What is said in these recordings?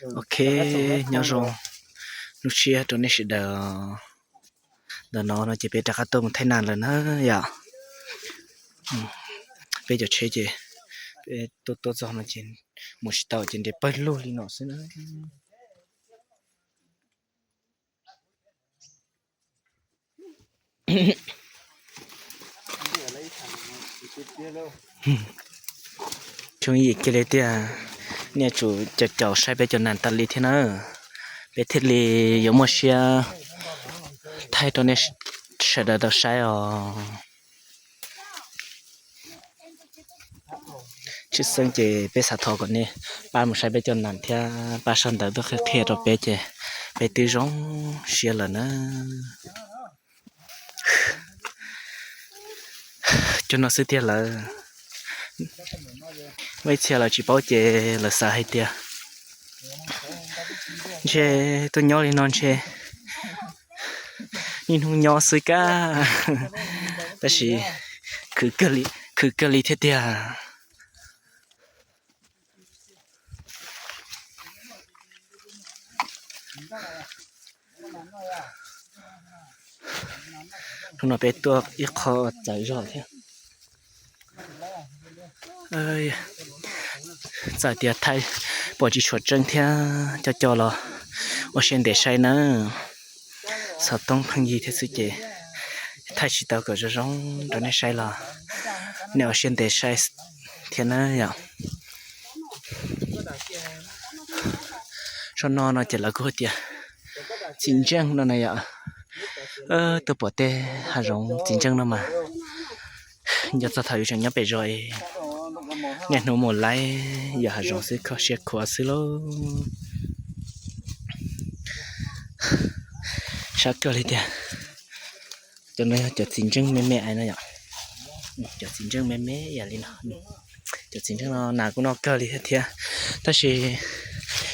Ok, nyob zoo, lub siab rau nej sawv daws. Ntawm no no ces peb rov qab tuaj mus thaij nas lawm na yom. Peb cov tsheb ces peb tuaj tuaj txog no ces mus tsis tau ces nres pawg lug li no xwb na. Tsoo yim kiag li tiag, nej tsum caum caum saib peb cov nas tas li thiab na, peb thiaj li yuav muaj siab thaij rau nej sawv daws tau saib os. Tshwj xeeb ces peb xav thov kom nej pab mus saib peb cov nas thiab pab sau ntawv tuaj qhia qhia rau peb ces peb twb zoo siab lawm na. Cov no xwb tiag lawm. Muaj ib txhia lawv tsis paub ces lawv xav hais tias ntshe tuaj nyob li no ntshe niaj hnub nyob xwb kab, tab sis khwv kawg li thiab tiag. Hnub no peb tuaj ib qho txawv zog thiab. Txawm tias thaij pom tsis tshua tseeb thiab cov cov los ua siab ntev saib nawb. Xov tooj pheej yig thiab xwb ces thaij tsis tau kom zoo zoo rau nej saib los nej ua siab ntev saib thiab nawb yom. Zoj no no ces lawv kuj tias txiv ntseej no na yom. Tuaj pom tej hav zoov txiv ntseej no mas nco txog thaum yus tseem nyob pem zos, niaj hnub mus laij yog hav zoov xwb kho siab khuav xwb lauj. Sab kawg li tiag. Cov no yog cov txiv ntseej me me no yom. Cov txiv ntseej me me yam li no. Cov txiv ntseej no nas kuj noj kawg li thiab, tab sis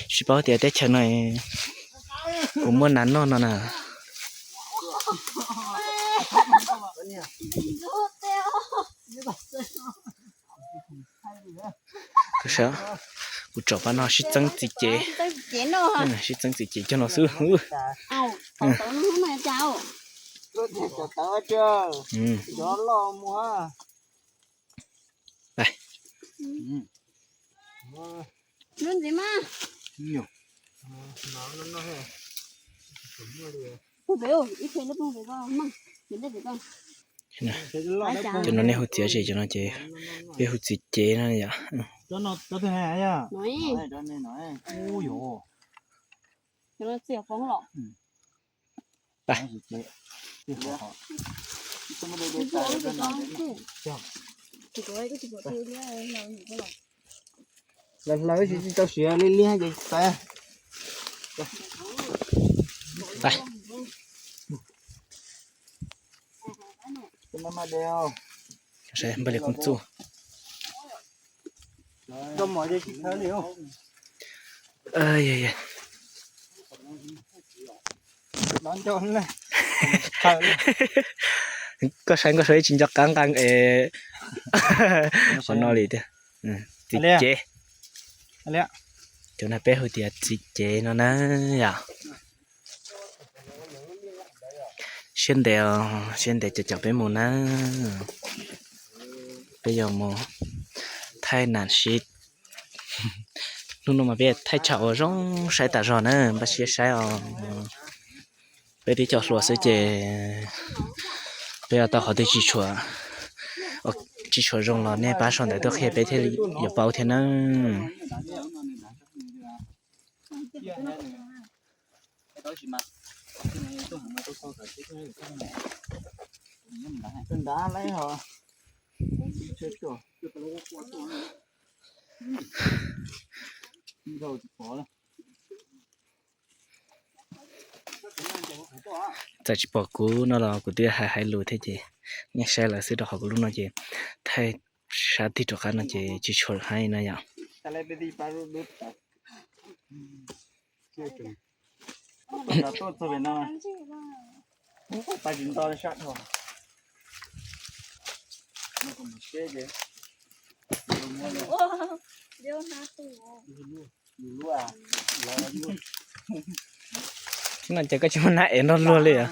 tsis paub tias teb chaws no puas muaj nas noj no na. Kuv tsom pab no sib txeeb txiv cev, sib txeeb txiv cev cog no xwb. Cov no nej hu txiv cev, cov no ces peb hu txiv cev no yom. Hlawv hlawv tsis tau siav li liag ces txav. Npaj li koob txuj. Koj saib nkauj saib tsis nco qab nqa es qhov no li tiag. Txiv cev. Cov no peb hu tias txiv cev no na yom. Siab ntev, siab ntev caum caum peb mus na. Peb yuav mus thaij nas sib. Hnub no mas peb thaij tsam uas zoo saib tas zog na, npaj siab saib os. Peb twb cov hluas xwb ces peb yuav tau qhov twg tsis tshua, tsis tshua zoo los nej pab sau ntawv tuaj qhia peb thiaj yuav paub thiab na. Txawm tsis pom kuv no los kuv twb hais hais lus thiab ces nej saib lawv xwb, rau qhov kuv lub no ces thaij sab tig rov qab no ces tsis tshua haib no yom. Tsis no ces koj tsis muaj nab ev nrog luag li os.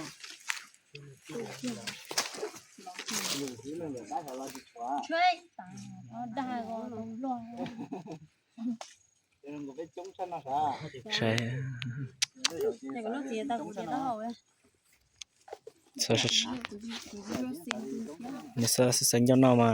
Nws xav xav ncauj no mas.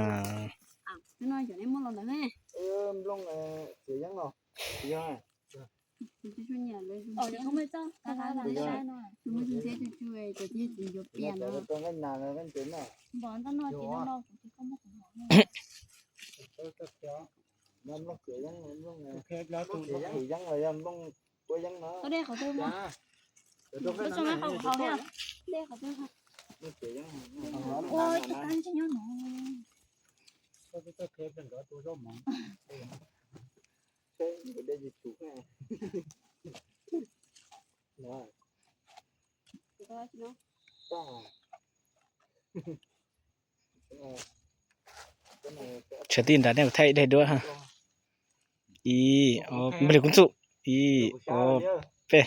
Tshav tij nrad nej thaij ib daim duab ha. Ib, ob, nplig kub txuj. Ib, ob, peb.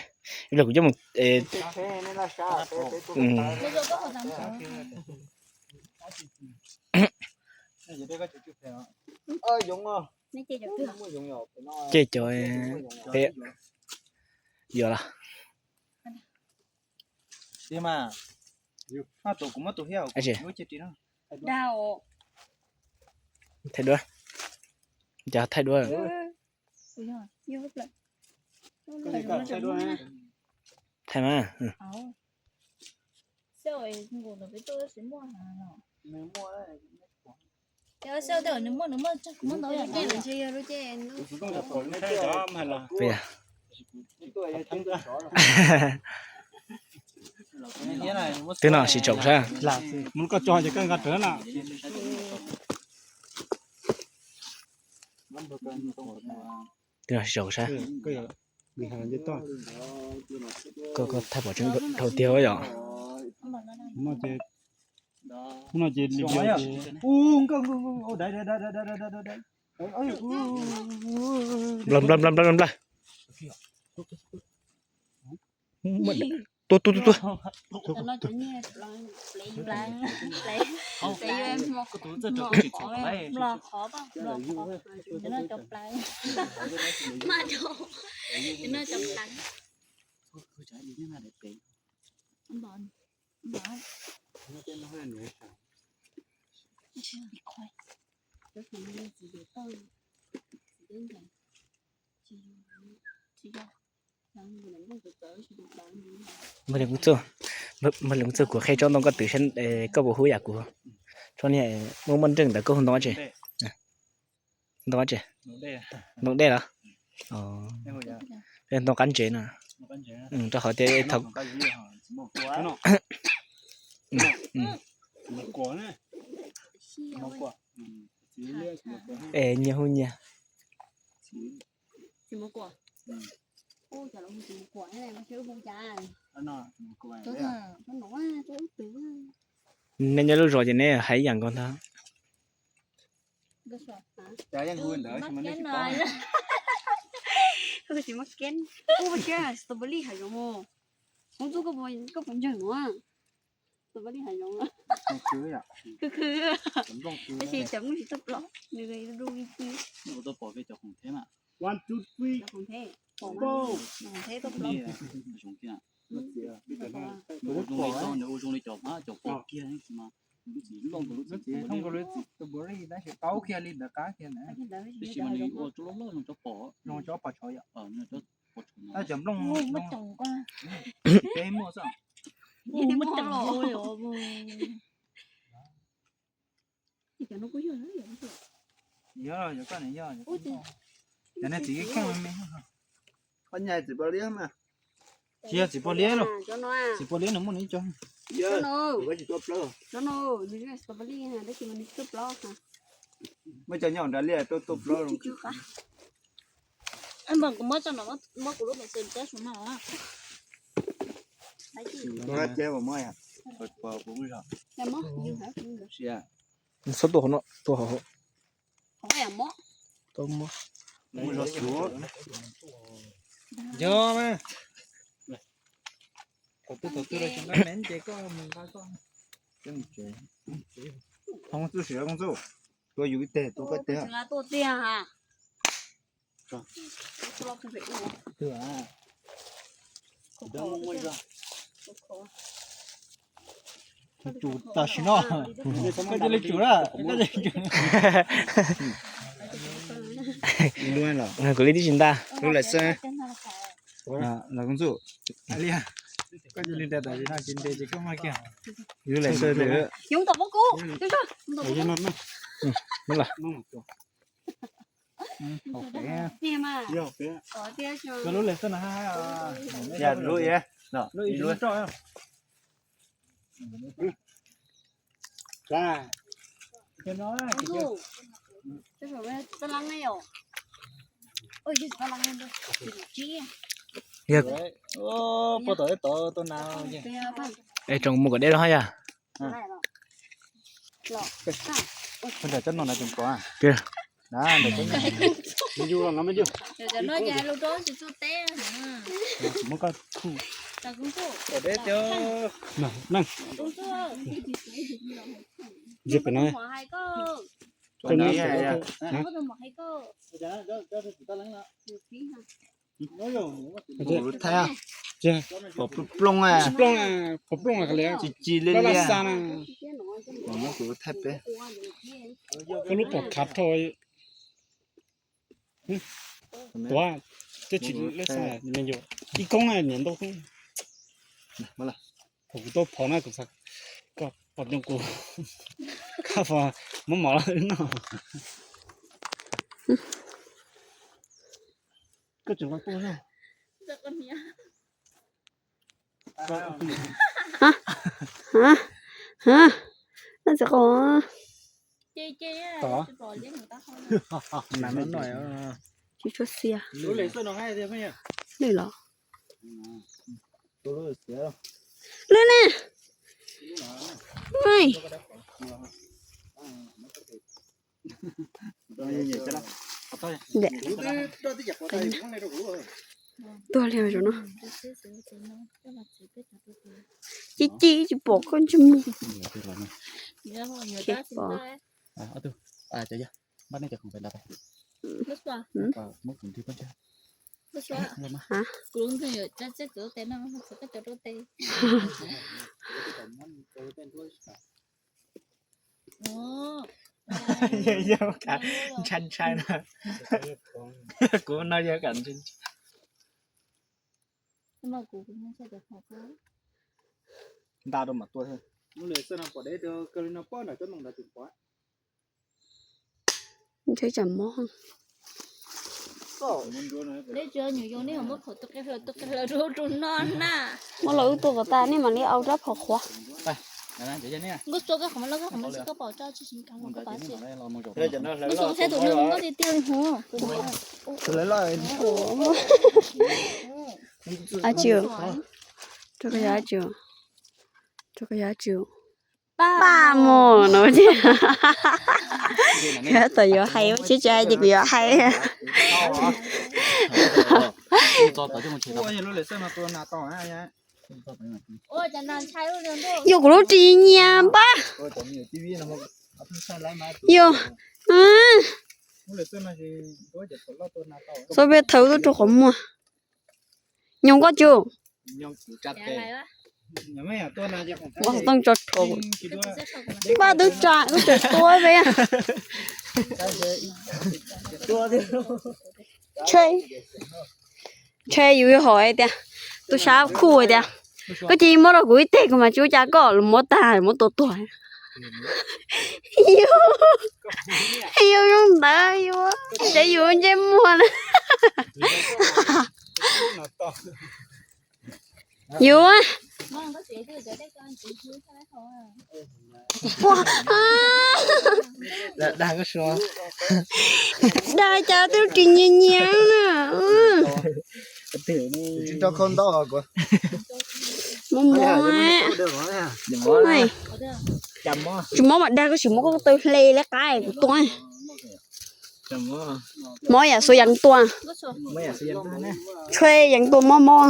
Ib pliag kuv coj mus. Ces cov peb, yuav los. Thaij duab. Cas thaij duab. Thaij mas. Twb no siv tsaus sab. Twb no siv tsaus sab. Koj, koj thaij pom tseeb dhau tiag yom. Nplawg nplawg nplawg nplawg. Tua tua tua tua. Npawg Liam Kub Txuj, npawg Liam Kub Txuj, kuv qhia tsob ntoo koj twv saib koj puas hu yam kuv. Tsob niag muaj muaj nreej ntawd koj hu ntoo dab tsi? Ntoo dab tsi? Ntoo dej los? Ntoo qab ntsev no. Rau qhov tias thaum es nyias hu nyias. Nej nyob lub zos ces nej hais ib yam nkaus ntag. Strawberry hav zoov, Hmoob Txuj, koj puas ntseeg no? Strawberry hav zoov, khw khw, tab sis cov nplooj tsis tuaj plom, nws du du ib ci. One, two, three, four. Ua zoo li cov, cov pom kiag mas. Lub txiv loj nkaus lub txiv strawberry tab sis tau kiag li ntawd qab kiag ntawd. Tab sis mas nws ua tsob loj loj zoo cov pom, zoo cov pom tshauv yom. Tab cov nplooj muaj coom, peb muaj xwb. Muaj coom. Yog, yog koj niam yog. Cov niag txiv kheej me me. Koj nyav txiv pos liab mas. Tsis yog txiv pos liab los? Txiv pos liab nws muaj nws ib co. Muab cov nyob nrad liaj tuaj tuaj plaub. Kuv muab tso no, muab kuv lub pem xwm cab su no. Txhob tuaj hauv no, tuaj hauv. Tau muab. Yog mas. Thaum twg thaum twg los tsis nqa neb ces koj mus nqa koj. Koob txuj sim koob txuj, tua yus ib teg tua koj teg. Tsum tam sim no, koj cia li tsum na, koj cia li tsum. Kuv li tib tsis nta. Lub lawm xwb. Los koob txuj. Koj cia li nta tam sim no ces nte ces koj mag kiag. Lub lawm xwb. Lub lawm xwb no. Yog lub, lub ib, lub ib lub roj. Yog, es tsoom mus kom deb los yog. Nram cov no na tseem pom. Muab koj khu. Ntsia pem no. Thaij, pom plooj plooj, pom plooj li li. Tsis tsis li li. Kuv thaij peb. Koj lub pom khav rau. Tuav, twb tsis lej xaj me nyuam ib koob na, niam ntau koob. Thaum kuv tuaj phov na kuv xav koj pom coob kuv, koj pom muab mov los wb noj. Koj tseem los tuaj. Txiv qos. Tsis tshua xiab. Lwj los? Lwj na. Tuag li no. Ci ci tsis pom koj ntsej muag. Pom. Yog kam ntshai ntshai na. Kuv no yog kam ntshai ntshai. Nta rau mam tua thiab. Ntshai tsam mob. Muab los wb tua kom tas nej mam li au rab phom qhuav. Ab tsi, rau koj yog ab tsi, rau koj yog ab tsi. Paj mus no thiab. Tom yuav hais ua tsis tsis hais ces kuv yuav hais. Yog kuv lub ris nyias npab. Yog, xub peb thawb tuaj rau qhov muag. Nyob koj tsu. Npaj xov tooj tso rau. Npaj twb tsa wb tseem tua peb. Ntshe, ntshe yus hais tias, tus sab khuj tias, koj cia li muab rau kuv ib teg kuv mam tsis ua cas koj los muab tag muab tua tuag. Yus, yus zoo ntawd yus, yus ntsej muag na. Yus, dag koj suav, dag cas twb ris nyias nyias na. Mus mus, tsis mob mas dag koj sim muab koj taw hle lawv qab kuv tua. Mob yam xu yeev tua, tshua yeev tua mob mob.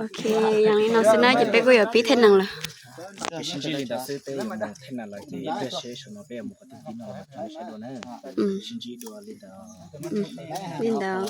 Ok, yog li no xwb na ces peb kuj yuav pib thaij nees lawm. Sib ntsib li ntawd xwb, peb yuav mus thaij nees lawm ces ib pliag seb saum no peb yuav mus qhov twg tib no rau nej saib dua na. Sib ntsib dua li ntawd. Li ntawd.